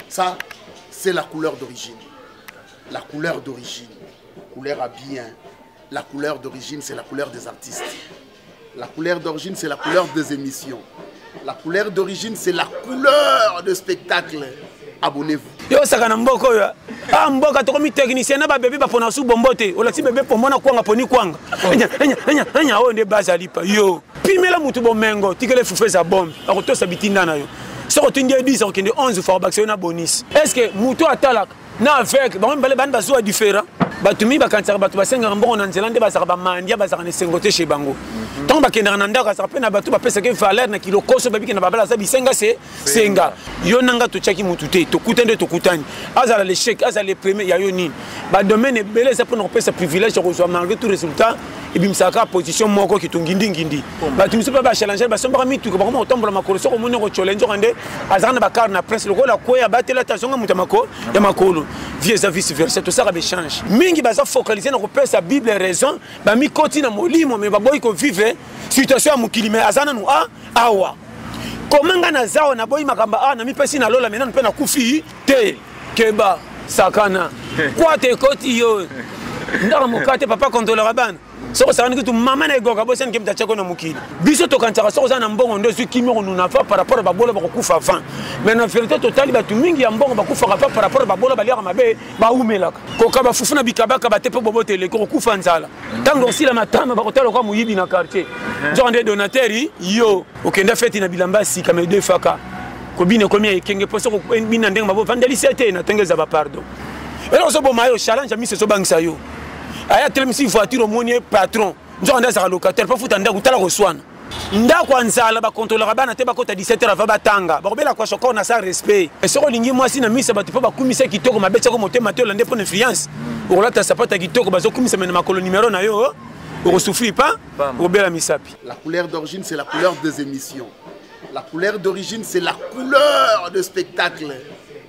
Ça, c'est la couleur d'origine. La couleur d'origine. Couleur à bien. La couleur d'origine, c'est la couleur des artistes. La couleur d'origine, c'est la couleur des émissions. La couleur d'origine, c'est la couleur de spectacle. Abonnez-vous. Yo osaka na mboka oyo, ah, mboka tokomi technicien na babebe bapona su bombo te. Olakisi bebe pombo na kwanga, poni kwanga. Enya, enya, enya, enya. Oyo nde base alipa yo. Pimela motu bomengo, tikele fufu eza bombe, akotosa bitinda na yo. Soki otindi ye 10, akokende 11 fois, akobakisa yo na bonus. Est ce que motu atalaka na aveugle, bango mibale bani bazuwa différent? Bato mingi bakanisaka bato basengaka mbongo na nzela nde bazalaka bamandia, bazalaka na esengo te chez bango. Ntango bakendaka na ndako, azalaka mpe na bato bapesaka valeur na kilokoso, babiki na babala, aza bisenga se senga. Yo nanga totiaki mutu te, tokutani nde tokutani. Azala l'échec, azala le premier ya yo nini. Badomaine ebele eza mpona kopesa privilège ya kozwa malgré tout résultat ebimisaka kaka position moko kitungindingindi. Bato misusu mpe bachallenger, basombaka mituka, bakoma kotambola makolo. Soki omoni kotyola, nzoka nde azalaka na bakare na prince lokola kweya, abatela te, azonga moto ya makolo. Vie eza vice versa, tosalaka baéchange mingi. Baza focalise na kopesa Bible raison, bamikoti na molimo, me baboyi kovivre situation ya mokili. Me aza nanu a awa koma nga naza awa, naboyi makambo awa, namipesi na lola, me nanu mpe nakufi te. Keba, sakana kwata ekoti yo ndaka moka te. Papa kontrolaka bana. Soki osakani kutu mama na egoka, bosani ke moto atiako na mokili. Biso tokanisaka soki oza na mbongo nde ozwi kimi, okonuna va par rapport babola bakokufa avant. Mais na vérité, totali bato mingi ya mbongo bakufaka va par rapport babola baliaka mabe, baumelaka koka bafufu na bikabakaba te, mpo boboto eleki, okokufa nzala. Ntango osila matama, bakotala okwa moyibi na quartier, nzoka nde donateur. Yo okenda feti na bilamba ya sika, me defaka kobina ekomi ya ekenge, mpo soki obina ndenge mabo vandelisi te na ntongo eza bapardon. Eloko ozoboma yo, challenge ya miso ezobangisa yo. Aya atelemisi voiture, omoni ye patron, nzoka nde azalaka locataire mpo futa ndako. Tala koswana ndako ya nzala, bakontrolaka bana te, bakota 17 heures ava batanga, bakobela kwashokor na sa respect. Soki olingi mwasi na misa bato mpo bakumisa kitoko mabe, tiako motema te, olande mpo na influence. Okolata sapato ya kitoko, bazokumisa, me na makolo numero na yo okosouffrir pa, okobela misapi. La couleur d'origine, c'est la couleur des émissions. La couleur d'origine, c'est la couleur de spectacle.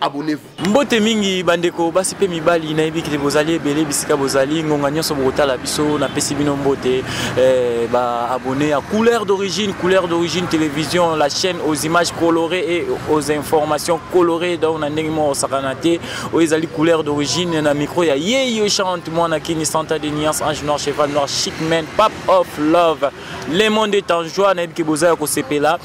Abonnez-vous. Mbote mingi bandeko basi mpe mibali, nayebi kete bozali ebele bisika bozali, ngonga nyonso bokotala biso, napesi bino mbote, ba abonné à Couleur d'origine, Couleur d'origine télévision, la chaîne aux images colorées et aux informations colorées. Donc na ndenge moko osakana te, oyo ezali Couleur d'origine. Na micro ya Yeyo Chante, mwana Kini, Santa de Nuance, ange noir, cheval noir, chic man, pape of love. Le monde est en joie, nayebi ke boza ya kosepela.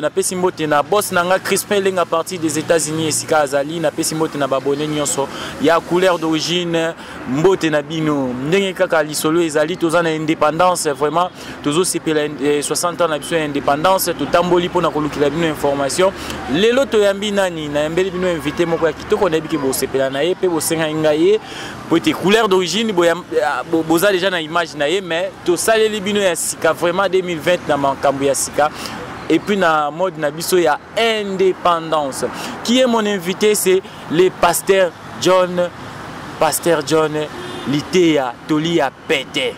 Napesi mbote na boss na nga Crispin Elenga à partir des États-Unis esika azali. Napesi mbote na baabonné nyonso ya Couleur d'origine, mbote na bino. Ndenge kaka lisolo ezali, toza na indépendance, vraiment tozosepela 60 ans na biso ya indépendance. Totamboli mpona kolukela bino information. Lelo toyambi nani? Nayambeli bino invité moko ya kitoko, nayebi ke bosepela na ye mpe bosengai ngai ye po ete Couleur d'origine boza déjà na image na ye, mais tosaleli bino ya sika vraiment 2020 na makambo ya sika et puis na mode na biso ya indépendance. Qui est mon invité? C'est le pasteur John, pasteur John Liteya Toli ya Pete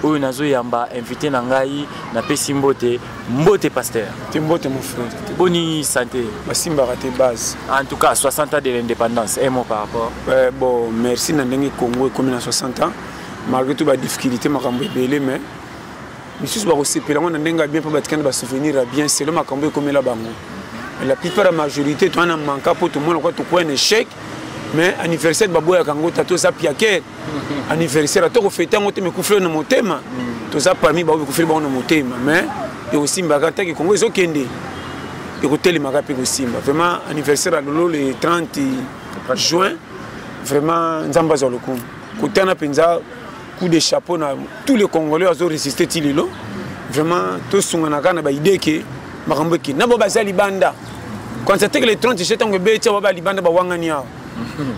oyo nazoyamba invité na ngai. Napesi mbote, mbote pasteur. Te, mbote mon frère. Boni santé? Basimbaka te, base. En tout cas, 60 ans de l'indépendance, un mot par rapport? Bon, merci na ndenge Congo ekomi na 60 ans malgré tout badifficulté, makambo ebele, mais misusu bakosepela yango na ndenge ya bien mpo batikani basouvenir ya bien selo makambo ekomela bango. La plupart ya majorité toza na manka mpo tomona kwa tokwea na échec. Mais anniversaire baboyaka yango, tata oza piaker anniversaire ata kofete yango te, mekufeli na motema. Toza parmi bao bekufeli bango na motema, mais ekosimbaka taki Kongo ezokende, ekotelemaka mpe kosimba. Vraiment, anniversaire ya lolo le 30 juin, vraiment Nzambe azwa lokumu. Kotana mpenza, coup de chapeau na tous les Congolais azo résister ti lelo. Vraiment tosungana kaka na baide ke makambo ekende na bo baza libanda. Kanisa teke le 30 juin ntango ebeti awa, balibanda bawangani awa,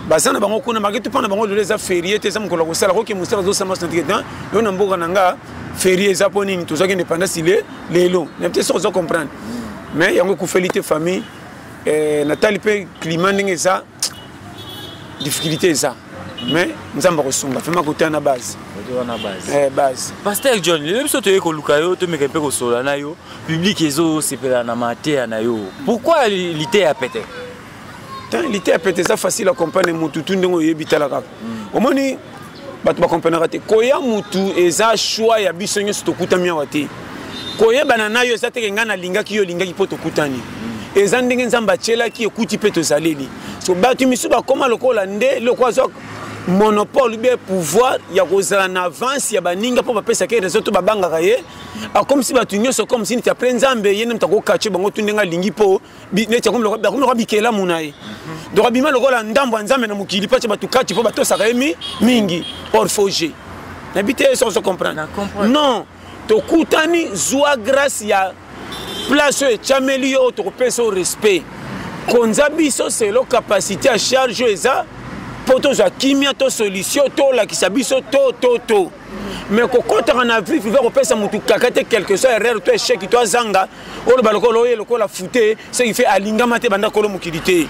baza na bango kuna maketu mpo na bango lelo eza férié te, eza mokolo ya kosala koke mosala azosala maso na teke yo na mboka na nga férié eza mpo nini? Tozwaki indépendance le lelo na te, soki oza comprendre. Mais yango ekufeli te famille. Natali mpe climat ndenge eza, difficulté eza, mais Nzambe akosunga. Vraiment kotala na base. Base. Pasteur John, lelo biso toyei koluka yo, tomeka mpe kosolola na yo. Public ezosepela na mateya na yo. Pourquoi Liteya Pete? Liteya Pete eza facile à comprendre. Mutu tu ndenge oyebi, tala kaka, omoni bato bakomprenaka te. Koya mutu eza choix ya biso nyonso, tokutami awa te. Koyebana na yo eza teke ngai nalingaki yo, olingaki mpo tokutani. Eza ndenge Nzambe atielaki ekuti mpe tozaleli. So bato misusu bakoma lokola nde lokola azwa monopole ou bien pouvoir ya kozala na avance ya baninga mpo bapesaka ye raison to babangaka ye, akomisi bato nyonso comme si neti après Nzambe ye nde moto akokatie bango tu ndenge alingi, mpo neti akomi lokola bikelamu na ye. Donc abima lokola ndambo ya Nzambe na mokili mpo atia bato kati mpo batosaka ye mingi. Or faux jeu, nayebi te soki ozo comprendre. Non, tokutani, zwa grâce ya place oyo etiameli yo, oyo tokopesa yo respect. Konza biso selo capacité ya charge oyo eza mpo tozwa kimia to solution, tolakisa biso to to to mais kokɔtaka na vie privé kopesa motu kaka te, quelque soit erreur to échec to azanga, oloba lokola oye lokola fute, ce qui fait alingama te banda kolo mokili te.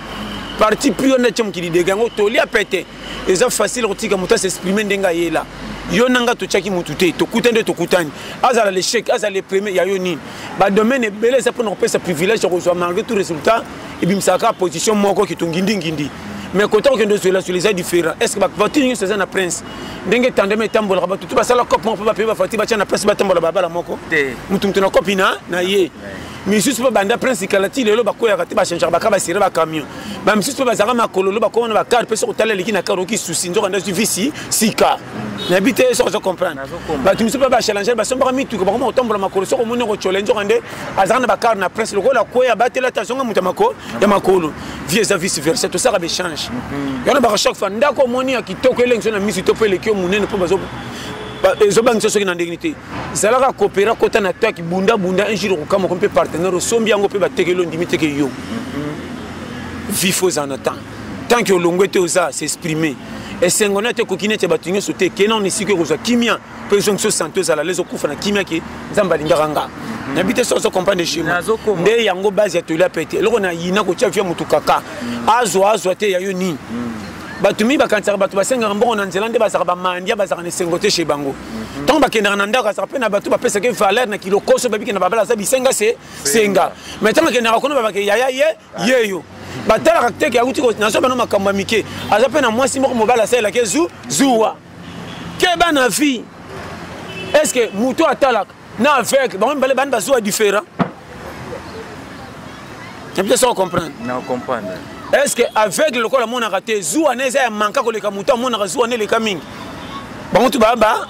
Parti pris oyo nde mokili dega yango. Tolia pete, eza facile kotika moto as'exprime ndenge ayela. Yo nanga totiaki motu te, tokutani nde tokutani. Azala l'échec, azala le premier, ya yo nini? Badomaine ebele eza mpona kopesa privilège ya kozwa. Malgré tout, résultat ebimisaka kaka position moko kitu ngindingindi, mais kota kokende ozwelazwela eza différent. Est ce que bavoiture nyonso eza na prince ndenge tandem etambolaka? Bato tu basala cope moko mpo bapaye bavoiture, batya na prince, batambola babala moko, mutu mutu na kopi na ye. Misusu mpe banda prince kala ti lelo bakweyaka te, bachangeaka baka basere bacamion. Bamisusu mpe bazalaka makololo, bakoma na bacar mpe soki otala eleki na car oki susi, nzoka nde azwi visi sika. Nayebi te soki ozo comprendre. Bato misusu mpe bachallenger, basombaka mituka, bakoma kotambola makolo. Soki omoni okotyola, nzoka nde azalaka na bacar na prince, lokola kweya batela te, azonga moto ya makolo. Vie eza vice versa, tosalaka baéchange yana baka chaque fois. Ndako omoni ya kitoko, elengi so na misu to mpo eleki yo monene, mpo ezobangisa soki na ndenge te. Zalaka kopera, kota na taki, bunda bunda, un jour okokama mpe partenaire osombi yango mpe batekeli, ondimi teke yo. Vie fo ozala na temps. Tant que olongwe te, oza s'exprimer, esengo na te ekoki neti ya bato nyonso te. Kena ona esika ekozwa kimia mpo ezongisa sante, ozala lezi, okufa na kimia ke Nzambe alingaka nga. Nayebi te soki ozo comprendre schéma. Nde yango base ya tolia pete. Eloko na yina kotia via motu kaka azwa azwa te, ya yo nini? Bato mingi bakanisaka bato basengaka mbongo na nzela nde bazalaka bamandia, bazalaka na esengo te. Chez bango, ntango bakendaka na ndako, azalaka mpe na bato bapesaka valeur na kilokoso, babiki na babala aza bisenga se senga. Mais ntango akendaka kuna, babake yaya ye yeyo, batalaka teke auti nazo bano makambo ya mike. Aza mpe na mwasi moko, mobali asalelaki zu zuwa. Keba na vie. Est ce que moto atalaka na aveugle, bango mibale bani bazuwa différent? Nayebi te soki comprendre. Na comprendre. Est ce que aveugle lokola amonaka te, zuwa na eza ya manka koleka moto amonaka? Zuwa na eleka mingi, bango tu baba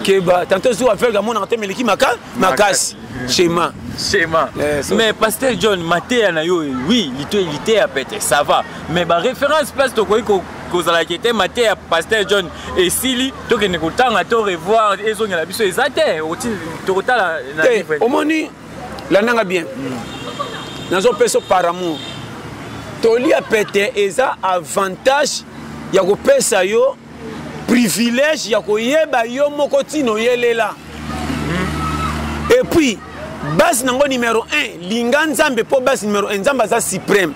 keba. Tanto zuwa aveugle amonaka te, meleki maka makasi. Schéma. Schéma. Mais pasteur John, mateya na yo, oui, liteya pete, ça va, mais baréférence, place tokoki kozalaki te. Mateya pasteur John esili, tokende kotanga to revoir, ezongela biso eza te, tokotala. Te, omoni, landanga bien. Nazopesa par amour. Tolia pete eza avantage ya kopesa yo privilège ya koyeba yo moko ntina oyelela. Et puis base nango numéro 1, linga Nzambe, mpo base numéro 1, Nzambe aza suprême.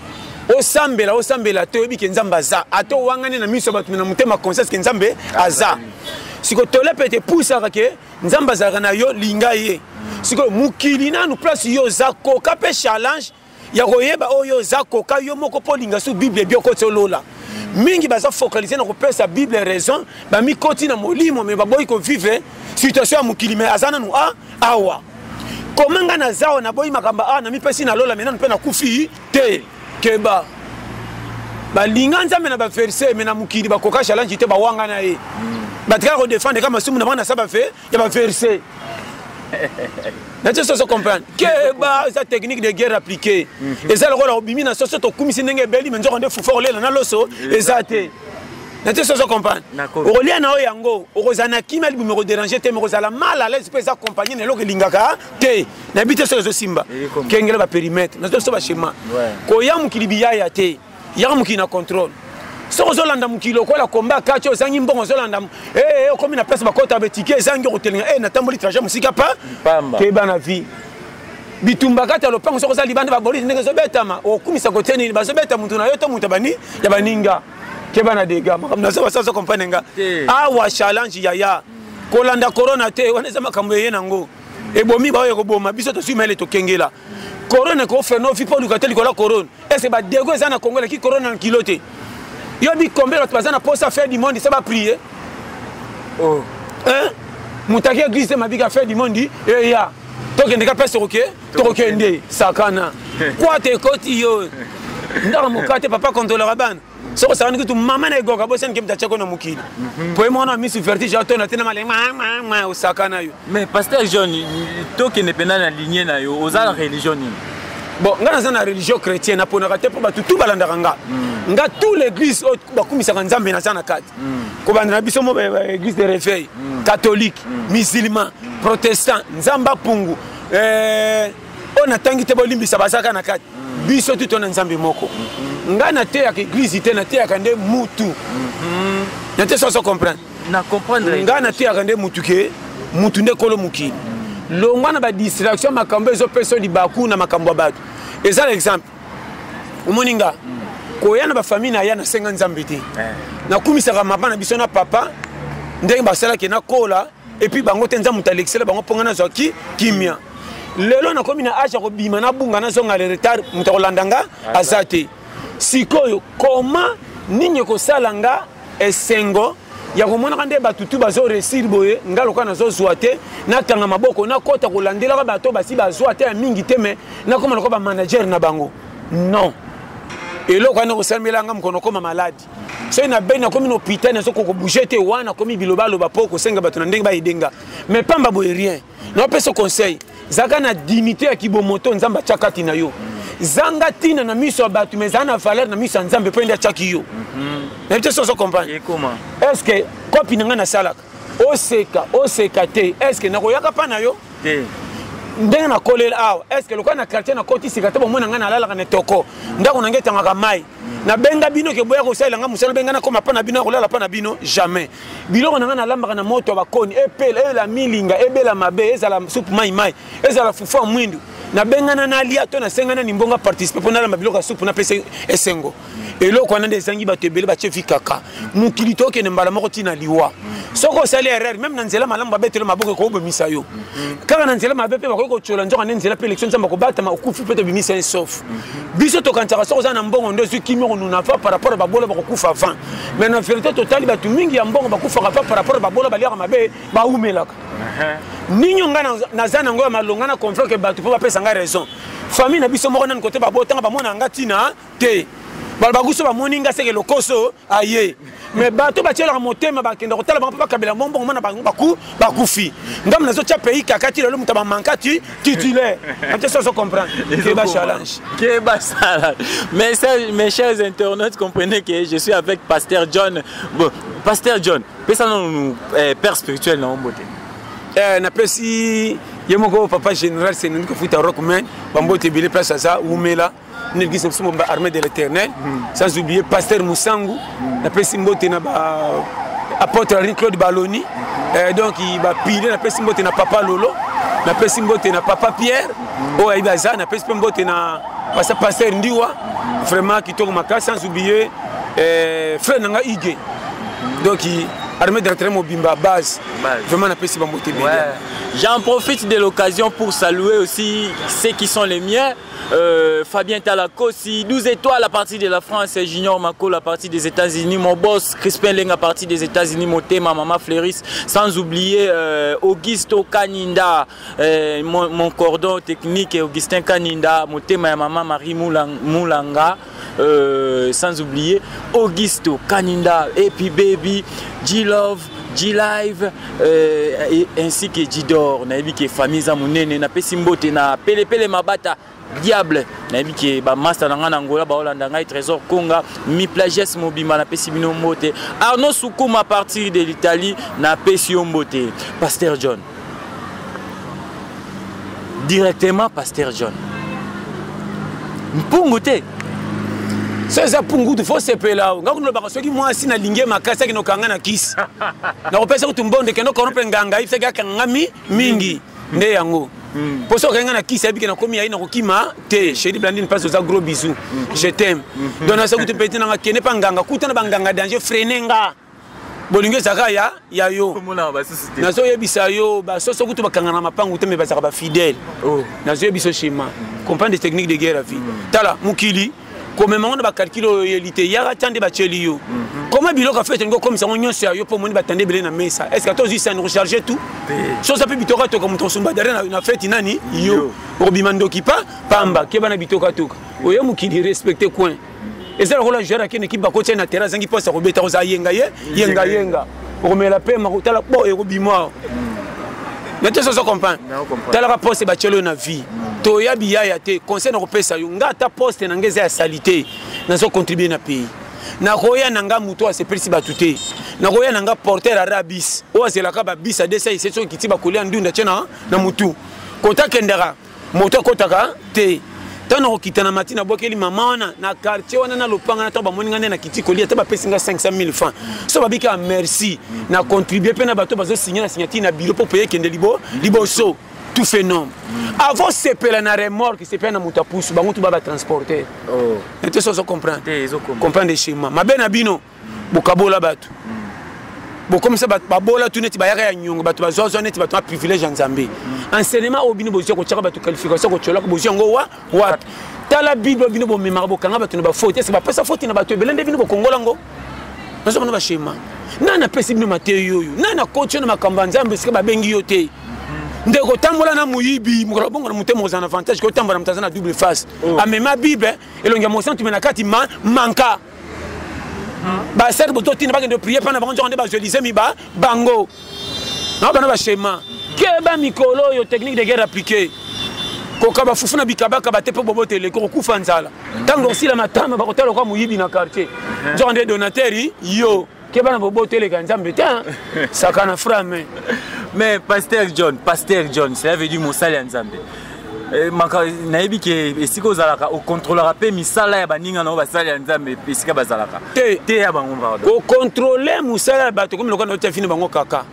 Osambela, osambela te, oyebi ke Nzambe aza. Ata owangani na miso ya bato, na motema conscience ke Nzambe aza. Sikoyo tole pete epusaka ke Nzambe azalaka na yo, linga ye. Sikoyo mokili nanu place yo oza, koka mpe challenge ya koyeba oyo oza, koka yo moko mpo olinga su Bible ebi okoti olola. Mingi baza focalise na kopesa Bible raison, bamikoti na molimo, me baboyi kovivre situation ya mokili. Me aza nanu a awa koma nga naza awa, naboyi makambo awa, namipesi na lola, me nanu mpe nakufi te. Keba, balinga Nzambe na baverse, me na mokili bakoka challenge te, bawanga na ye, batikaka kodefendre ka masumu na bango na sa bafe ya baverse nati. Soso comprendre, keba, eza technique de guerre appliquée. Eza lokola obimi na soso, tokumisi ndenge ebeli, me nzoko nde fufu okolela na loso eza te. Nati, soso comprendre. Okolia na oyo yango, okozala na kimia, libumu ekoderange te, me okozala mal à l'aise mpo eza accompagne na eloko elingaka te. Nayebi te soki ezosimba. Kengela bapérimètre, nazo biso baschéma. Koya mokili biyaya te, yaka mokili na contrôle. Soki ozolanda mokili lokola komba kati, ozangi mbongo, ozolanda okomi na place bakota betike, ezangi, okotelinga natamboli trajet mosika pa. Keba na vie, bitumba kati ya lopango. Soki oza libanda, babolisi ndenge ezobetama, okumisa kotie nini? Bazobeta mutu na yo to mutu ya baninga. Keba na dega makambo nazo basazo comprendre nga. Awa challenge yaya, kolanda corona te, wana eza makambo eye nango ebomi baoyo ekoboma biso. Tozwi mayele, tokengela corona ekofrene ofi mpo oluka te likolo ya corona. Ese badego eza na Congo eleki corona na kilo te. Yo bikombe, bato baza na posa fin du monde, se baprie. Oh. Moto aki église te, mabika fin du monde eya. Tokende ka place tokoke, tokokende sakana. Kwate ekoti yo. Ndaka mokate papa contrôlera bana. Soki osakani kutu mama na egoka bosani ke moto atiako na mokili. Po ye mwana misu vertige atona te na malenga osakana yo. Mais pasteur John, tokende mpena na lignée na yo, oza na religion nini? Bon, nga naza na religion chrétienne, naponaka te mpo bato tu balandaka nga. Nga tout l'église oyo bakumisaka Nzambe naza na kati. Kobanda na biso mo église de réveil, catholique, musulman, protestant, Nzambe apungu. Oyo natangi te bolimbisa bazaka na kati. Biso tu tona Nzambe moko. Nga nateyaka église te, nateyaka nde mutu. Na te soso comprendre. Na comprendre. Nga nateyaka nde mutu ke mutu nde kolo mokili. Longwa na ba distraction makambo ezopesa libaku na makambo ya bato. Eza l'exemple. Omoni nga koya na ba famille na ya nasenga Nzambe te. Nakumisaka mama na biso na papa ndenge basalaki na kola et puis bango te Nzambe alekisela bango mpo nga nazwaki kimia. Lelo nakomi na âge ya kobima na bunga nazonga le retard moto akolanda nga aza te. Sikoyo comment nini ekosala nga esengo ya komonaka nde bato tu bazo réussir boye nga lokola nazozwa te nakanga maboko nakota kolandelaka bato basi bazwa te ya mingi te mais nakoma lokola ba manager na bango. Non, eloko wana ekosalemela nga mokono okoma maladi. Soki nabeli nakomi na hôpital nazokoka kobouge te wana nakomi bilobaloba mpo kosenga bato na ndenge bayedenga. Mais pamba boye rien. Napesa conseil, zaka na dignité ya kibomoto Nzambe atia kati na yo. Zanga tina na miso ya bato mais zala na valeur na miso ya Nzambe mpo nde atiaki yo. Nayebi te soki ozo comprendre. Est-ce que kopi na ngai nasalaka oseka oseka te, est-ce que nakoyaka pa na yo te? Ndenge nakolela awa, est-ce que lokola na quartier nakoti sika te bomona ngai nalalaka na etoko, ndako na ngai etangaka mai, nabenga bino ke boya kosalela ngai mosala, benga nakoma pa na bino, nakolala pa na bino jamais. Biloko na ngai nalambaka na moto ya bakoni, epela eyela milinga, ebela mabe, ezala supu mai mai, ezala fufu ya mwindu, nabengana nalia to nasengana ni mbongo participer mpo nalamba biloko ya supu napesa esengo. Eloko wana nde ezangi bato ebele batie vi kaka mokili tokende mbala moko ntina liwa. Soki osali erreur même na nzela malamu babetelo maboko ekobomisa yo. Kaka na nzela mabe mpe bakoki kotiola nzoka nde nzela mpe élection Nzambe akobatama okufi mpe tobimisa ye sauf. Biso tokanisaka soki oza na mbongo nde ozwi kimia konuna va par rapport babola bakokufa avant. Mais na vérité totali bato mingi ya mbongo bakufaka va par rapport babola baliaka mabe baumelaka. Ninyo nga naza nango ya malonga na comprendre que bato mpo bapesa nga raison. Famille na biso moko nani kote babotanga bamona nga ntina te. Baloba kuso bamoni nga seke lokoso aye. Mais bato batielaka motema bakenda kotala bango mpo bakabela mbongo mona bango bakufi. Ngambo nazotia pays kaka ti lelo moto bamanka ti titulaire. Ante soso comprendre. Keba challenge. Keba challenge. Mais mes chers internautes, comprenez que je suis avec Pasteur John. Bon, Pasteur John, pesa nous père spirituel na mbote. Napesi ye moko papa général Senoni Kofuta Rockman, bambote ebele place aza umela. Nelgis Msumo ba armée de l'Éternel, sans oublier Pasteur Moussangu, napesi mbote na ba apôtre Henri Claude Baloni, donc ba pile napesi mbote na papa Lolo, napesi mbote na papa Pierre, oyo ayibi aza, napesi pe mbote na pasteur Ndiwa, vraiment kitoko makasi, sans oublier frère nanga Ige. Donc armée de l'Éternel mobimba base, vraiment napesi ba mbote ebele. J'en profite de l'occasion pour saluer aussi ceux qui sont les miens. Fabien Talakosi, 12 étoiles à partir de la France, Junior Makolo à partir des États-Unis, mon boss Crispin Leng à partir des États-Unis, Motema, Mama Fleuris, sans oublier Augusto Kaninda, mon cordon technique Augustin Kaninda, Motema et Mama Marie Moulanga, sans oublier Augusto Kaninda, et puis Baby, G-Love, G-Live, et ainsi que G-Dor, nayebi ke famille za munene, na pesi mbote na Pele Pele Mabata, Diable, nayebi ke ba master na nga na Angola, ba Hollande ngai Trésor Konga, mi plages mobimba na pesi bino mbote. Arnaud Soukouma à partir de l'Italie na pesi yo mbote. Pasteur John. Directement Pasteur John. Mpungu te. So eza pungu tu faut sepela. Nga kuno baka soki mwasi na linge makasi akino kanga na kisi. Na kopesa kutu mbonde kendo corrompre nganga ifsaki akanga mi mingi. Nde yango. Poso kanga na kisi abike na komi ya ina kokima te. Chérie Blandine passe aux gros bisous. Je t'aime. Donc na soki tu petit na kene pa nganga kuta na banganga danger freiner nga. Bolingo ezaka ya yo. Komona ba susu te. Nazoyebisa yo, ba soso kutu bakanga na mapangu te, mais bazaka ba fidèle. Oh. Nazoyebisa schéma. Comprendre des techniques de guerre à vie. Tala mukili Komema ngo na bacalcul oyo oyeli te, yaka tia nde batieli yo. Koma biloko ya fete, olingi okomisa ngo nyonso ya yo, mpo omoni batande ebele na mesa. Est ce que ata ozwi sani recharge tout, so oza mpe bitokatoka, moto kosomba dare na feti nani yo okobima ndoki pa pamba. Keba na bitokatoka oye mokili, respecte coin. Eza lokola joueur akende ekipe, bakotia na terrain, azangi poste ya kobeta, kozala yenga ye yenga yenga, okomela pema kotala bo ekobima na te. Sozo comprendre, talaka poste batieli oyo na vie. Toya biyaya te. Conseil na kopesa yo, nga ata poste na nga eza ya salite, nazo contribue na pays. Nakoya na nga moto asepelisi bato te, nakoya na nga porteur arabis oyo azelaka babis adesa ese soki kiti bakolia ndunda tie na motu kota akendaka moto akotaka te. Ntango nakokita na mati, nabwakeli mama wana na quartier wana na lopanga na ntango bamoni nga nde nakiti kolia, ata bapesi nga 500 000 francs, so babika merci, na contribue mpe na bato bazosigne na signature na biro mpo paye ekende liboso. Tout phénomène avant sepela na remorque, sepela na moto apusu bango tu ba batransporter. Ete so ozo comprendre, comprendre schéma mabe na bino. Bokabola bato, bokomisa bato babola tu neti bayaka ya nyongo, bato bazwazwa neti bato na privilège ya Nzambe. Enseignement oyo bino bozwa, kotiaka bato qualification, kotiolaka, bozwa yango wa wapi? Tala Bible bino bomemaka, bokanga bato na bafaute. Ese bapesa faute na bato ebele nde bino bokongola ngo. Nazomona bashema. Nani apesi bino mateyi oyo? Nani akoti yo na makambo ya Nzambe esika babengi yo te? Ndeko, tambola na moyibi, mokolo bongo na motema ozala na avantage. Kotambola moto aza na double face, amema Bible, elongi ya mosantu me na kati manka. Basere bototina bakende prier mpa na bango, nzoko nde bazwa mi ba bango na bana bashema. Keba mikolo oyo, technique de guerre appliquée. Kokaba fufu na bikabakaba te, mpo boboto eleki, kokufa nzala. Ntango osila matama, bakotala lokwa moyibi na quartier, nzoko nde donateur yo. Keba na boboto eleka Nzambe te, saka na frame. Mais pasteur John, pasteur John, cela veut dire mosali ya Nzambe. Maka nayebi ke esika ozalaka okontrolaka mpe misala ya baninga na yo basali ya Nzambe esika bazalaka. Te. Te ya bango, pardon. Kokontrole mosala ya bato komi lokola naotia fini bango kaka.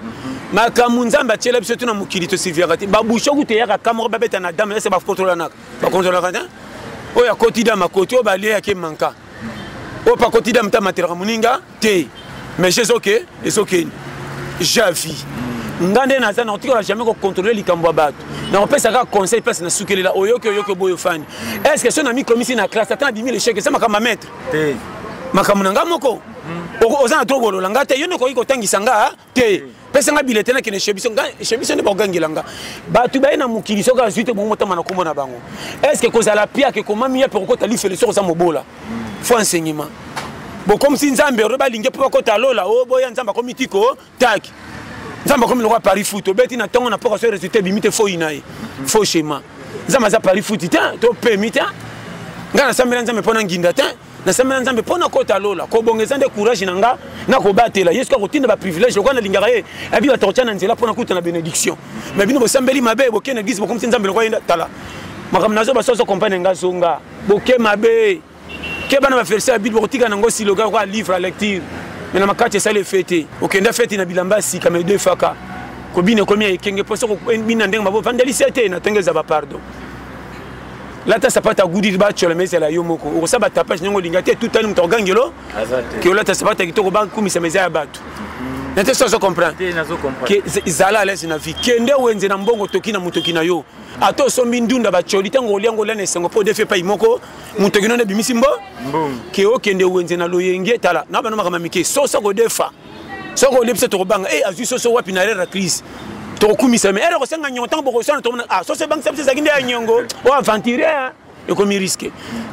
Makambo Nzambe atiela biso to na mokili, tosiviaka te. Babusho kutu eyaka ka moko babeta na dame, ese bakontrolanaka, bakontrolaka te. Oyo akoti dame, akoti oyo balie yake manka, oyo mpe akoti dame te, amatelaka moninga te. Mais ezoke ezokende javi. Nga nde naza nakotikala jamais kocontrole likambo ya bato. Nakopesa kaka conseil place nasukelela. Oyoki, oyoki boyo fani. Est ce que so na mikomisi na classe, ata nabimi l'échec, eza makambo ya maître? Te. Makambo na nga moko. Oza na droit kolola nga te. Yo nde okoki kotangisa nga te. Pesa nga bilete, nakende chez biso. Chez biso nde bakogangela nga. Bato baye na mokili, soki azwi te, bongo motama na kombo na bango. Est ce que kozala piake ekomami ya mpe kokota lifelo soki oza mobola? Fo enseignement. Bokomisi Nzambe oyo balingi mpo bakota lola oyo boya. Nzambe akomi tiko tak, Nzambe akomi lokola pari foot, obeti na ntongo na mpoka, so résultat ebimi te, foi na ye faux schéma. Nzambe aza pari foot te, to pemi te. Ngai nasambela Nzambe mpo na nginda te, nasambela Nzambe mpo na kota lola. Kobonga eza nde courage na nga na kobatela ye. Soki akotinda baprivilège lokola nalingaka ye, abi bato akotya na nzela mpo na kuta na bénédiction. Mais bino bosambeli mabe, bokende église, bokomisi Nzambe lokola yenda. Tala makambo nazo baso comprendre nga, zonga boke mabe. Keba na baverse ya Bible, bokotika nango siloga lokola livre ya lecture, me na makati esali efe te. Okenda feti na bilamba ya sika, me defaka kobina ekomi ya ekenge, mpo soki obina ndenge mabo vandelisi te na ntongo eza bapardon. Lata sapata gudiri, batyola ma ezala yo moko. Okosala batapage ndenge olinga te, tutani moto akogangelo ke olata sapata kitoko, bakumisa ma eza ya bato na te. So azo comprendre ke zala à l'aise na vie. Kende wenze na mbongo, toki na motoki na yo, ata osombi ndunda bacoli, ntango olia ngo, olia na esengo, mpo odefi epai moko motoki no nde ebimisi mbo ke okende wenze na loyenge. Tala na bana makambo ya mike, soso kodefa, soki olie biso tokobanga e azwi soso wapi na rere crise, tokokumisa. Me ere kosenga nyongo, ntango bokosana, tokomona ah, soso ebangisa biso ezalaki nde ya nyongo o aventurier, ekomi risque.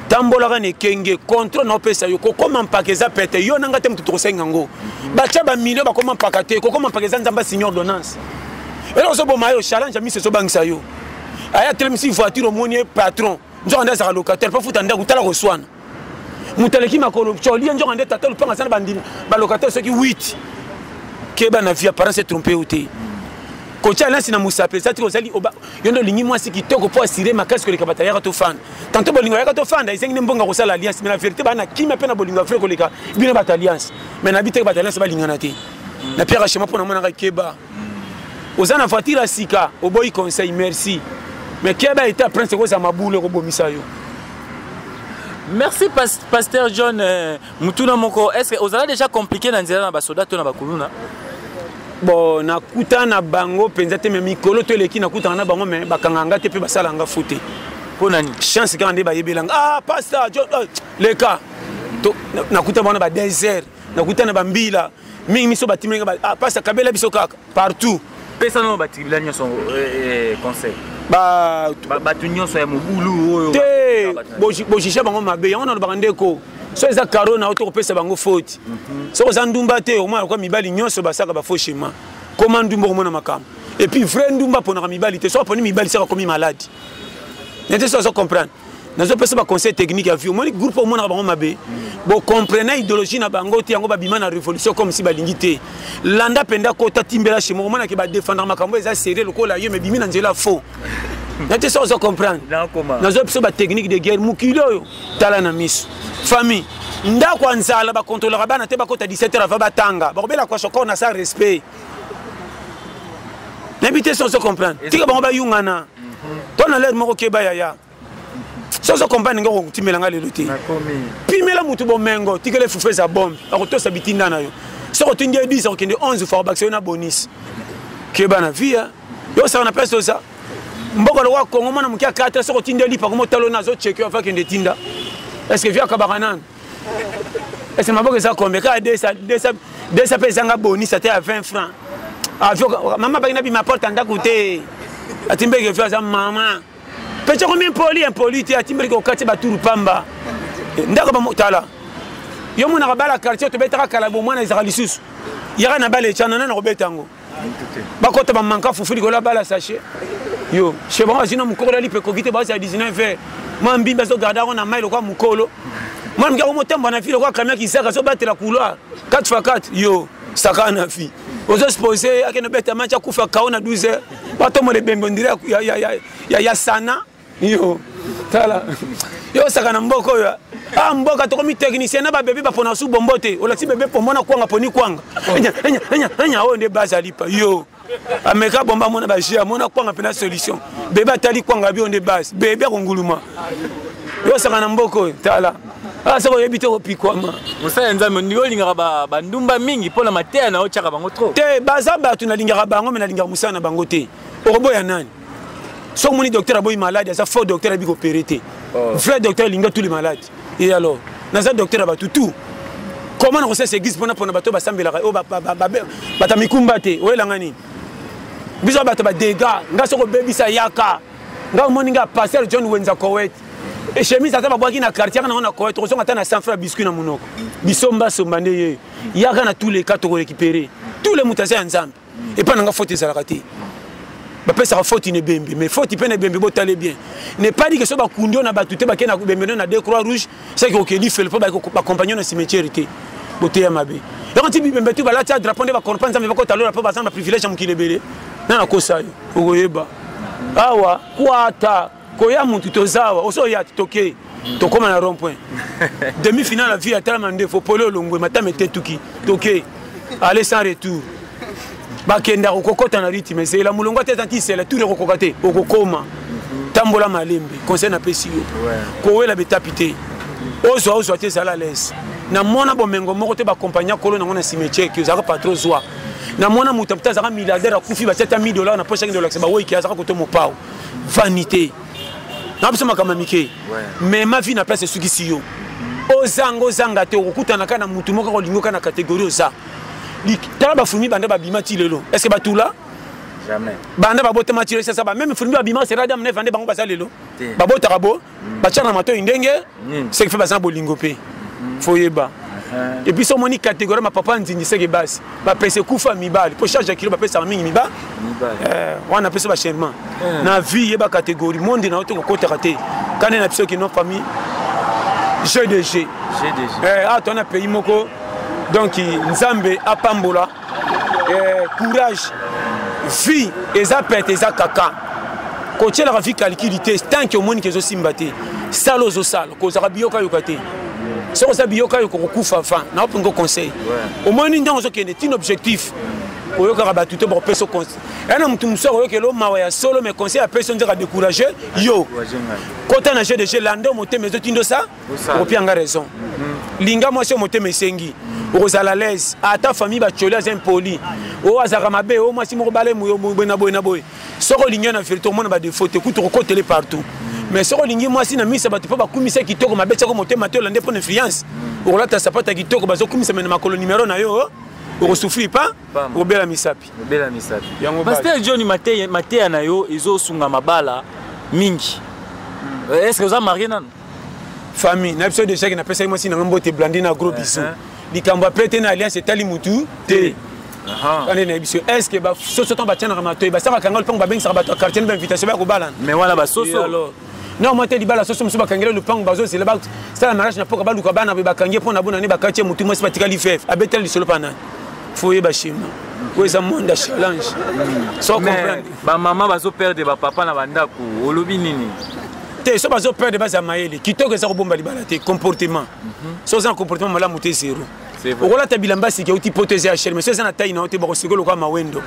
Tambolaka na ekenge, contrôle na opesa yo. Kokoma mpaka eza pete, yo nanga te moto tokosenga yango. Batya bamilio bakoma mpaka te. Kokoma mpaka eza Nzambe asigne ordonnance. Eloko ozoboma yo, challenge ya miso ezobangisa yo. Aya telemisi voiture, omoni ye patron, nzoka nde azalaka locataire mpo futa ndako. Tala koswana, moto aleki makolo colie, nzoka nde tata lopanga aza na bandimi balocataire soki 8. Keba na vie, apparence etrompe yo te. Kotia alliance na mosapi eza te. Ozali yo nde olingi mwasi kitoko mpo asire makasi koleka bato ayaka tofanda. Tanto bolingo ayaka tofanda, ezengi nde mbongo kosala alliance. Mais na vérité, baa na kimia mpe na bolingo ya vrai koleka bino bato alliance. Mais nayebi te bato alliance balingana te na pierre achema mpo namonaka. Keba, oza na voiture ya sika, oboyi conseil, merci, mais keba, eta prince ekozala mabulu, ekobomisa yo. Merci pasteur John. Mutuna moko, est ce que ozala déjà compliqué na nzela na basoda to na bakuluna? Bon, nakuta na bango mpenza te, me mikolo to eleki nakutaka na bango, me bakangaka nga te mpe basala nga fu te. Mpo nani? Chance kaka nde bayebelanga. Ah, pasta leka. Nakuta bango na ba désert, nakuta na bambila mingi miso batimelinga. Ah, pasta, kabela biso kaka partout. Pesa nano batribula nyonso conseil, bato nyonso ya mobulu oyo. Te, bojuge bango mabe. Yango nalobaka, ndeko, so eza karo na yo to kopesa bango faute. Soki oza ndumba te, omona lokwa mibali nyonso basaka bafaux schéma. Koma ndumba, okomona makambo. Et puis vrai ndumba aponaka mibali te. Soki aponi mibali, saka akomi maladi nete. So azo comprendre, nazopesa baconseil technique ya vie. Omoni groupe, omonaka bango mabe, bocomprene idéologie na bango te. Yango babima na révolution comme si balingi te. Landa mpenza, kota timbela chez moko, omonaki badefendre makambo eza sérieux lokola yo, me bimi na nzela faux nete. So ozo comprendre, nazopesa batechnique de guerre. Mokili oyo, tala na miso famille, ndako ya nzala, bakontrolaka bana te. Bakota 17 heures ava batanga, bakobela kwashokor na sa respect. Nayebi te so ozo comprendre. Tika bango bayungana to na lere moko. Keba yaya, so ozo comprendre ndenge okotimela nga lelo te. Pimela motu bomengo, tikela efufu eza bombe. Akotosa bitinda na yo. Soki otindi ye 10, akokende 11 fois, akobakisa yo na bonus. Keba na vie yo, osaka na place oza mboka lokwa Kongo. Mwana moke ya 4, soki otindi ye lipa, komo talo na azocheke afa akende tinda. Est ce que vie akabaka nanu? Est ce que maboko eza combien? Kaka 200 mpe ezanga bonus ata ya 20 francs. Avio mama baki na bima porte ya ndako te. Atimbeki vio aza mama pece komi impoli, impoli te. Atimbeliki okati baturu pamba ndako. Tala yo, monaka bala quartier tobetaka kala, bomwana ezalaka lisusu. Yaka na bala ecana nana kobeta yango, bakota bamanka fufu likolo ya bala sachet. Yo chez bango azwi na mokolo ali mpe ekoki te. Bazala 19 heures, mwa mbimbi azogarde yango na mai lokwa mokolo. Mwana moke akomotambola na fi lokwa camion kisaka, azobatela couloir 4 x 4. Yo saka na fi, ozosupose akende obeta match, akufa kao na 12 heures, batombola ebembe ondire ya sana. Yo tala yo, osaka na mboka oyo. Ah, mboka tokomi technicien na babebe bapona su bombo te. Olakisi bebe pombo na kwanga, poni kwanga. Enya oyo nde base alipa. Yo ameka bomba, amona baje, amona kwanga mpena solution. Bebe atali kwanga, bi oyo nde base. Bebe akonguluma. Yo osaka na mboka oyo, tala. Ah, soki oyebi te, okopikwama. Mosala ya Nzambe, ndenge olingaka bandumba mingi mpo na mateya na otyaka bango trop. Te, baza bato nalingaka bango, me nalingaka mosala na bango te. Okoboya nani? Soki omoni docteur aboyi malade, aza faux docteur, ayebi koopérer te. Vrai docteur alinga tous les malades. Et alors naza docteur ya bato tout. Comment nakosalisa église mpona bato basambelaka oyo bato mikumba te? Oyelanga nini? Biso bato badega nga, soki obebisa, yaka nga. Omoni nga pasteur John Wenza Kowet, chemise ata babwaki na quartier, yaka nango na Kowet, okozonga ata na 100 francs biscuit na monoko. Bisombasomba nde ye. Yaka na tous les cas, tokorécupérer tous les moto aza ya Nzambe. Epai na nga faute ezalaka te. Bapesaka faute na ebembe, mais faute mpe na ebembe, botale bien, n'est pas dit que so bakundi oyo na bato te, bakei na ebembe no na deux croix rouge, saki okeli fele mpo bacompagnon na cimetière te. Boteya mabe yango ti bibembe tu balati ya drapeau nde bakorpa Nzambe, bakota lola mpo baza na baprivilège ya mokili ebele. Na nakosa yo, okoyeba awa kwata koya mutu toza awa. Oso oya te, toke tokóma na rond point demi finale ya vie. Atalama ndefo pole olongwe matama etetuki, toke aller sans retour. Bakendaka kokɔta na rythme, ezela molongo te, eza ntisela tour ekokoka te, okokoma. Tambola malembe. Conseil napesi yo, kowela betapi te, ozwa ozwa te, ezala lese. Namona bomengo moko te bakompagnie kolo nango na cimetière ki ozalaka patro zwa. Namona moto te azalaka milliardaire, akufi, batia ata 1000 dollar na poche, akende olakisa bawoiki azalaka koto mopao. Vanité na biso makambo ya mike. Mema vie na place esukisi yo. Ozanga ozanga te, okokutana kaka na mutu moko akolingi oka na catégorie oza. Tala bafumi banda babima ti lelo, est ce que batula? Jamais. Banda babotama ti lelo, sasa bameme fumi babima sera Adam neva nde bango baza lelo. Babotaka bo batia na matoi ndenge seke fe baza na bolingo mpe fo yeba. Et puis so omoni catégorie mapapa nzinzi, seke basi bapesa ekufa mibali mpo charge ya kilo bapesaka mingi miba wana apesa bachèrement na vie. Yeba catégorie monde na yo te, kokotaka te kane na biso kino famille GDG. Awa toza na pays moko, donc Nzambe apambola. Courage, vie eza pete, eza kaka kotielaka vie calcul te. Tant que omoni ke ezosimba te, sala ozosala, kozalaka biyokayoka te. Soki oza biyokayoka, okokufa avant. Naopingo conseil, omoni ndenge ozokende tina objectif, oyokaka bato te bakopesa conseil. Ya na motu mosusu akoyokela o mawa ya solo, mais conseil apesi yo nzaka décourage yo. Kota na jeu de jeu, landa motema ezotindo sa, okopianga raison. Linga mwasi oyo motema esengi, okozala l'aise. Ata famille batioli, aza impoli, oyo azalaka mabe, oyo mwasi moko bale boye na boye na boye, soki olingi yo na vérité, omona badéfaut te, kutu okokotele partout. Mais soki olingi mwasi na misa bato mpo bakumisa kitoko, mabe tiako motema te, olande mpo na influence. Okolata sapato ya kitoko, bazokumisa me na makolo numero na yo, okosouffrir pa, okobela misapi. Obela misapi. Yango Pasteur John, mateya, mateya na yo ezosunga mabala mingi. Est ce que oza marié nanu? Famille na biso déjà ke napesaki mwasi nanga mbote, Blandi na gros bisou. Likambo ape te na alliance etali mutu te. Wana nayebi biso, est ce que basoso ntango batianaka matoi, basalaka kanga lupango, babengisaka bato ya quartier na bainvitation, baya kobalana? Mais wana basoso. Alors non, moi te, libala soso mosusu bakangela lupango, bazozela basala mariage na poka, baluka bana boye, bakangi mpo na bona ne bakati ye motu, mwasi batikali veve, abetela lisolo mpa nani? Fo oyeba schéma oyo eza monde ya challenge, so comprendre. Bamama bazoperdre bapapa na bandako, olobi nini? Te, so bazoperdre, baza mayele. Kitoko eza kobomba libala te, comportement. So oza na comportement malamu te, zéro. Okolata bilamba sika euti poto, eza ya cher, mais so eza na taille na yo te, bakosikoyo lokola mawendo.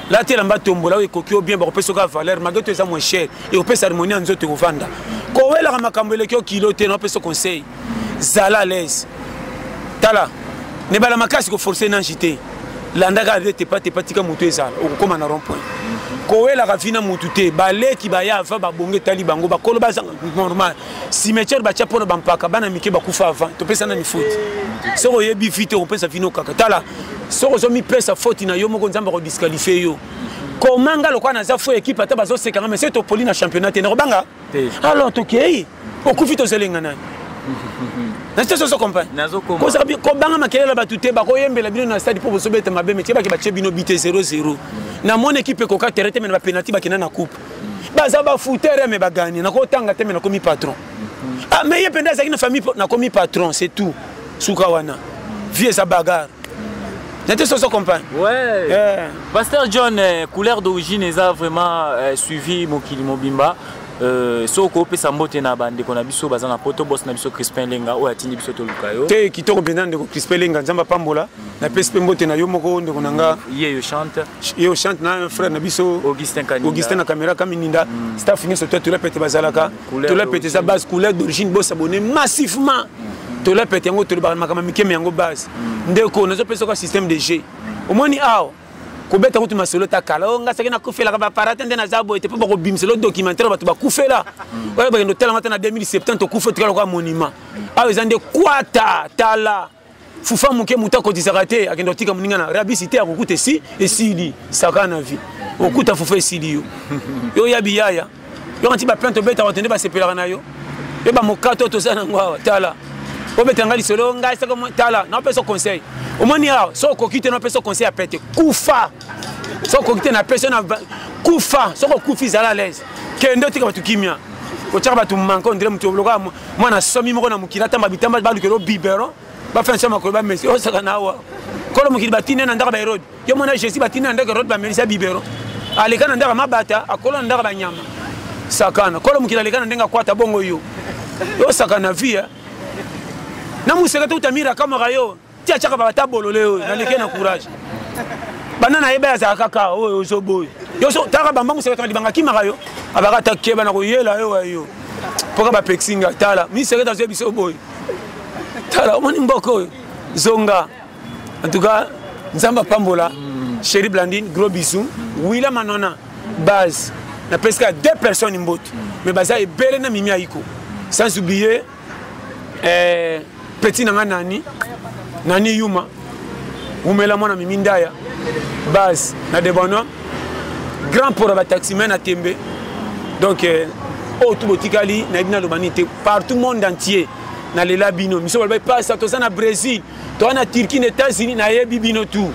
Lata elamba tombola oyo ekoki yo bien, bakopesa oka valeur malgré to eza moins cher, ekopesa harmonie ya nzoto, ekovanda. Kowelaka makambo eleki yo kilo te. Naopesa conseil, zala à l'aise. Tala nebala makasi, koforce nange te, landaka ave tepa tepa, tika motu ezala, okokóma na rond point. Kowelaka vi na motu te. Baleki baya avant, babonge, etali bango, bakolo bazanga normal. Cimetière batya mpona bampaka, bana mike bakufa avant, topesa nani faute? Soki oyebi vi te, okopesa vino kaka. Tala, soki ozomipesa faute na yo moko, Nzambe akodisqualifie yo. Koma nga lokola naza fo équipe, ata bazosekanga, mais soki topoli na championnat te, nakobanga. Alors tokei, okufi, tozelenga nani? Nasi soso comprendre, kobanga makelele ya bato te. Bakoyembela bino na stade mpo bozobeta mabe, me tiebaki batie bino bite 0-0. Namoni équipe ekoka terrain te, me na bapenalty bakenda na coupe. Baza bafutere, me baganye. Nakotanga te, me nakomi patron. Ah, mais ye mpenza azalaki na famille, nakomi patron, c'est tout. Suka wana, vie eza bagarre na te, soso comprendre. Ouais. Yeah. Pasteur John, couleur d'origine eza vraiment suivi mokili mobimba. Soki okopesa mbote na bandeko na biso baza na poto, boss na biso Crispin Lenga oyo atindi biso toluka yo. Te, kitoko mpenza, ndeko Crispin Lenga, Nzambe apambola. Napesi mpe mbote na yo moko, ndeko na nga. Ye yo chante. Ye yo chante na frère na biso. Augustin Kaninda. Augustin na caméra Kamininda. Staff nyonso to tola pete bazalaka. Tola pete eza base, couleur d'origine, bosabone massivement. Tola pete yango, tolobaka makambo mikeme yango base. Ndeko, nazopesa ka système de jeu. Omoni awa kobeta kutu masolo ta kala oyo, nga soki nakufelaka bapara te, nde naza boye te, mpo bakobimisela documentaire, bato bakufela oyo bakende otalanga te na 2070, tokufa tikala lokola monument. Awa eza nde kwata. Tala fufa moke, moto akotisaka te, akende kotika moninga na rabisi te, akokuta esi esili. Saka na vie, okuta fufa esili yo, yo oyabi yaya yo kanti baplainte obetaka, bato nde basepelaka na yo. Yo bamokato toza nango awa, tala, obeta nga lisolo ngai soko. Tala, naopesa conseil. Omoni awa, so okoki te, naopesa conseil ya pete, kufa. So okoki te, napesa na kufa. Soki okufi, zala à l'aise, kende otika bato kimia. Kotiaka bato manque, ondire moto lokola mwana somi moko na mokili, atamba bitamba, balukela biberon, bafanisa makolo, bamesi osaka na awa. Kolo mokili batine na ndako baherode, yo mona Jésus batine na ndako Herode, bamelisa biberon, aleka na ndako mabata, akola na ndako banyama. Sakana, kolo mokili aleka na ndenge akwata bongo, yo osaka na vie na moseka te. Uta mira kamaka yo ti atiaka bata bolole oyo naleke na courage, banda nayeba azalaka kaka oyo ozoboyo yo so taka bamba moseka tanga libanga akimaka yo, abaka ata keba na koyela yo yo mpoka bapekisi nga. Tala misekete azoya biso boye. Tala, omoni mboka oyo, zonga. En tout cas, Nzambe apambola. Chéri Blandine, gros bisou. Wila Manona base, napesika deux personnes mbote, mais baza ebele na mimi aiko, sans oublier petit na nga nani nani yuma umela mwana mimi ndaya base na debono, grand port ya bataximen na tembe. Donc oyo tu botikali, nayebi naloba nini te. Partout monde entier, nalela bino. Miso balobi pasa, toza na Brésil, toza na Turquie, na États-Unis, nayebi bino tu.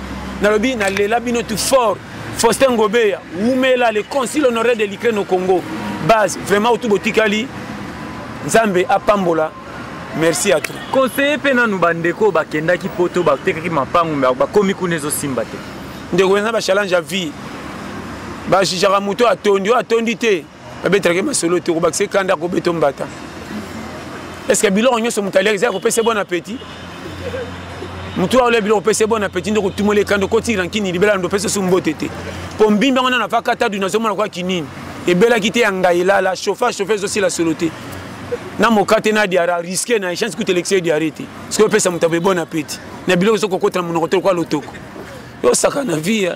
Nalobi nalela bino tu fort. Faustin Ngobeya wumela, le consul honoraire de l'Ukraine au Congo base. Vraiment, oyo tu botikali, Nzambe apambola. Merci à toi. Conseiller mpe nanu bandeko bakendaki poto, batekaki mapangu, bakomi kuna, ezosimba te. Ndeko, eza bachallenge ya vie. Bajijaka moto atondi, oyo atondi te, babetelaki masolo te, okobakisa ekanda, kobeta mbata. Est ce que biloko nyonso moto aliaki eza kopesa bon appétit? Motu aolia biloko opesa bon appétit nde kotumola ekanda, okoti rankini libela, ndo opesa so mbote te. Mpo mbimbi yango nano afakata du, nazomona kwa kinini ebelaki te ya ngai elala chauffage, chauffage ezosila solo te na mokate na diara, risque na chance kuta elekisi ye diare te. Soki opesa moto aboye bon appétit na biloko ezokokota na monoko te lokola lotoko, yosaka na vie.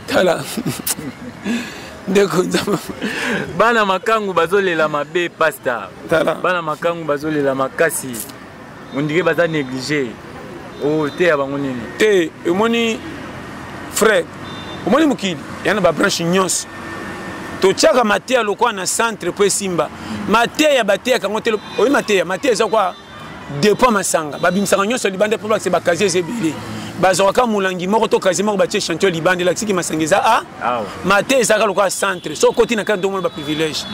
Tala. Ndeko Nzambe. Bana makangu bazolela mabe pasteur. Tala. Bana makangu bazolela makasi. On dirait baza négligé. Oh, te ya bango nini? Te, omoni frère, omoni mokili ya na ba branche nyonso. Totiaka mateya lokola na centre po esimba. Mateya bateyaka yango te, oyi mateya, mateya eza kwa dépôt masanga babimisaka nyonso libanda mpo bakisa bakazie eza ebele bazwaka molangi moko to kazie moko batie échantillon libanda elakisiki masanga eza a mateya ezalaka lokola centre so okoti na kati ndomona baprivilège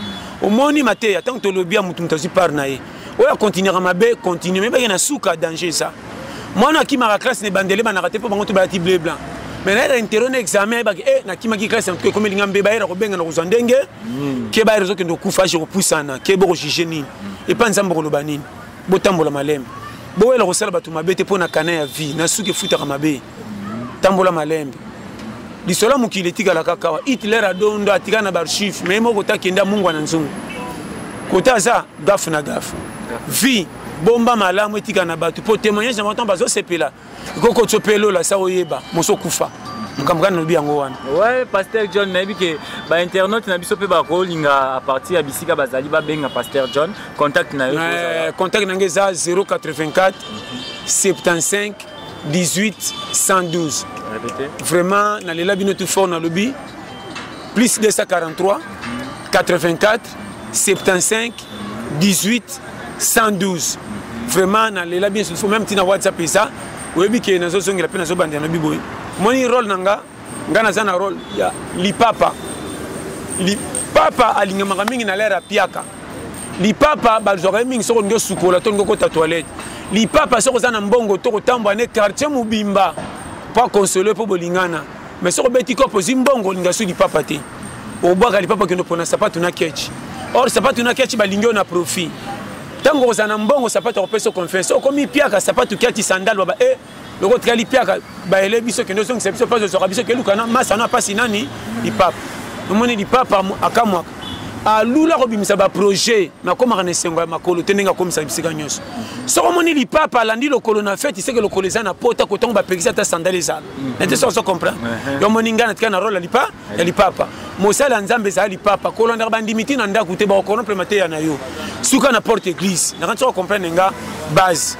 omoni mateya ntango tolobi ya motu moto azwi part na ye oyo akontinuaka mabe continue me bake na suka danger eza mwana akimaka classe na ebandeli ebanaka te mpo bango to balati bleu blanc mais nayera intero na examen ayebaki e nakimaki classe yango ekomeli nga mbe bayera kobenga na kozwa ndenge hmm. ke bayera ozokende okufa age kopusana ke bokojuge nini epa nzambe okoloba nini botambola malembe bowela kosala bato mabe te mpo na kana ya vie na suki efutaka mabe tambola malembe lisolo ya mokili etikala kaka awa hitler adondo atikala na baarchive me ye moko kota akende amungwa na nzungu kota aza gafe na gafe vie bomba malamu etikala na bato mpo témoignage na bango ntango bazosepela ekokotso mpe lola sa oyeba moso okufa makambo kaka nalobi yango wana ouais pasteur john nayebi ke bainternaute na biso mpe bakolinga à partir ya bisika bazali babenga pasteur john contact na yo eh, contact na ngai eza 084 75 18 112 Répétez. Vraiment nalela bino tout fort nalobi plus 243 84 75 18 112 vraiment nalela bien surtout même ntina whatsapp eza oyebi ke nazozongela mpe nazobandela nabi boye omoni role na nga nga naza na role ya lipapa lipapa alingamaka mingi na lere apiaka lipapa bazwaka ye mingi soki olingi osukola to olingi okota toilette lipapa soki oza na mbongo to kotambola ne quartier mobimba mpo akonsole mpo bolingana mais soki obeti kopo ozwi mbongo olinga soki lipapa te obwaka lipapa okende opona sapatu na ketch or sapatu na ketch balingi yo na profit ntango okozala na mbongo sapatu akopesa confiance okomi piaka sapatu kiati sandale baba e eh, loko otikali piaka bayele biso kende ozongisa biso mpasi ozwaka biso keluka na masa na mpasi nani lipapa omoni lipapa akamwaka alula kobimisa baprojet nakomaka na esengo ya makolo te ndenge akomisa bisika nyonso soki omoni lipapa alandi lokolo na feti seke lokolo eza na pota kotango bapekisi ata sandale ezala na te soki ozo comprendre yo omoni ngai natika na role ya lipa ya lipapa mosali ya nzambe ezala lipapa kolandaka bandimi ti na ndako te bakocorrompre mateya na yo suka na porte église nakanisi oko comprendre nga base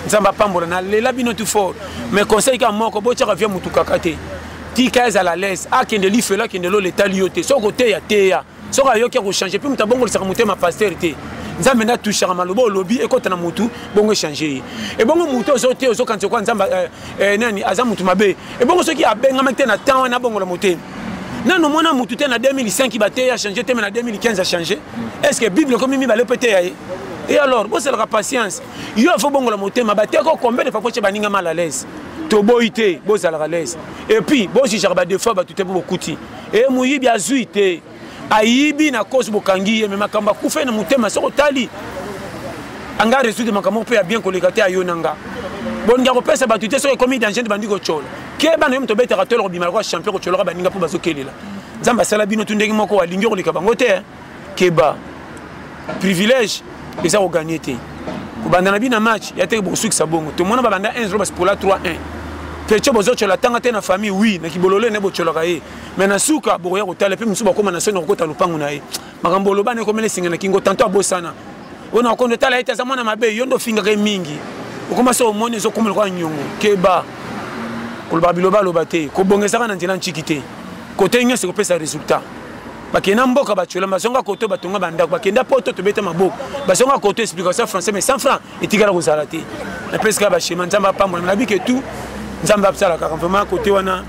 nzambe apambola nalela bino tout fort mais conseil kaka moko botyaka via motu kaka te tika ezala l'aise akende lifelo akende lola etali yo te soki oteya teya soki ayoki akochange mpe moto abongolisaka motema paster te nzambe nde atushaka maloba olobi ekota na motu bongo echange ye ebongo motu ozo te ozokanisa kwa nzambe eh, eh, nani aza motu mabe ebongo soki abengamaki te na temps wana abongola motema nano omona motu te na 2005 bateya achange te me na 2015 achange est ce que bible ekomi mibale mpe teya ye et alors bosalaka patience yo afo bongola motema bateko combien de fois po baninga mal à l'aise toboyi te bozalaka l'aise et puis bojugeaka badefois bato te mpo bokuti e moyibi azwi te ayibi na cause bokangi ye me makambo akufa ye na motema soki otali anga résoudre makambo moko mpe ya bien koleka te ayo na nga bolingi akopesa bato te soki ekomi danger nde bandi kotyola keba na yo moto obetaka tolo kobima lokola champion kotyolaka baninga mpo bazokelela nzambe asala bino tu ndenge moko alingi koleka bango te keba privilège eza koganye te kobanda na bino na match ya te bokosukisa bongo tomona babanda 1 0 basipola 3 1 pecho bozotyola tanga te na famille oui na kibololo ene botyolaka ye mais na suka bokoya kotala mpe mosusu bakóma na soni akokota lopango na ye makambo oloba na ekomela esinga na kingo tanto abosana oyo na kondo tala ye te aza mwana mabe yo nde ofingaka ye mingi okoma so omoni ezokoma lokola nyongo keba kolobaka biloba aloba te kobongesaka na nzela nciki te kote nyonso ekopesa résultat bakenda mboka batyola bazonga koto batonga bandako bakenda poto tobeta maboko bazonga koto explication français mais 100 francs etikala kozala te napesi kaka bashema nzambe apambola nabi ke tout nzambe asala kaka vraiment kote wana.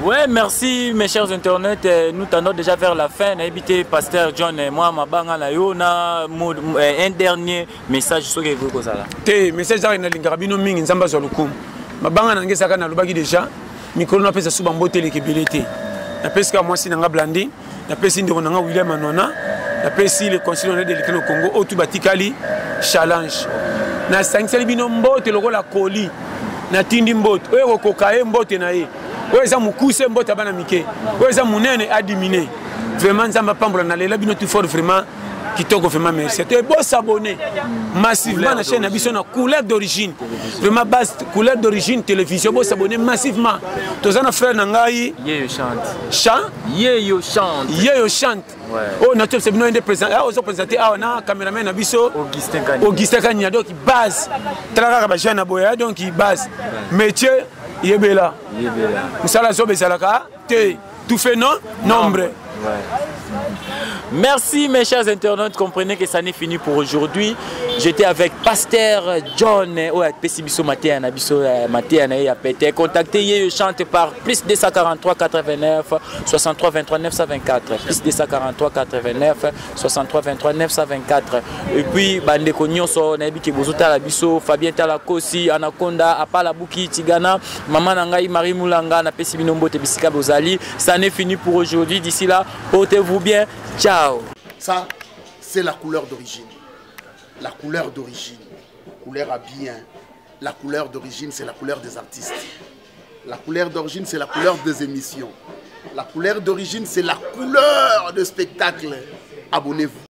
Ouais, merci mes chers internautes. Euh, nous tendons déjà vers la fin. Naïbité Pasteur John et moi, Mabanga na na euh, un dernier message sur que vous kozala. Te message na lingaka bino mingi nzamba zwa lokumu. Mabanga na ngesa kana lobaki déjà. Mikolo na pesa suba mbote leke belete. Napesi kaka mwasi na nga Blandi, napesi ndeko na nga William Anwana, napesi le conseil de l'état au Congo oyo tu batikali challenge. Nasangiseli bino mbote lokola koli, natindi mbote oyo ekokoka ye mbote na ye, oyo eza mokuse mbote ya bana mike, oyo eza monene adimine. Vraiment nzambe apambola, nalela bino tout fort vraiment. Kitoko vraiment, merci. Te bo s'abonner massivement na chaîne na biso na Couleur d'origine. Vraiment base Couleur d'origine télévision, bo s'abonner massivement. Toza na frère na ngai. Yeyo chante. Chant? Yeyo chante. Yeyo chante. Ouais. Oh, na topse bino nde président. Ah, ozo présenter awa na cameraman na biso Augustin Kanya. Augustin Kanya donc base. Tala kaka ba jeune na boya donc base. Métier yebela. Yebela. Musala zobe ezalaka te. Tout fait non nombre. Ouais. Merci mes chers internautes, comprenez que ça n'est fini pour aujourd'hui. J'étais avec Pasteur John, oyo apesi biso mateya na biso, mateya na ye ya pete. Contactez ye, chante par plus 243 89 63 23 924, plus 243 89 63 23 924. Et puis bandeko nyonso nayebi ke bozotala biso, Fabien Talakosi, Anaconda, Apala Buki, Tigana, mama na ngai Marie Moulanga, napesi bino mbote bisika bozali. Ça n'est fini pour aujourd'hui. D'ici là, portez-vous bien. Ciao. Ça, c'est la couleur d'origine. La couleur d'origine. Couleur à bien. La couleur d'origine, c'est la couleur des artistes. La couleur d'origine, c'est la couleur des émissions. La couleur d'origine, c'est la couleur de spectacle. Abonnez-vous.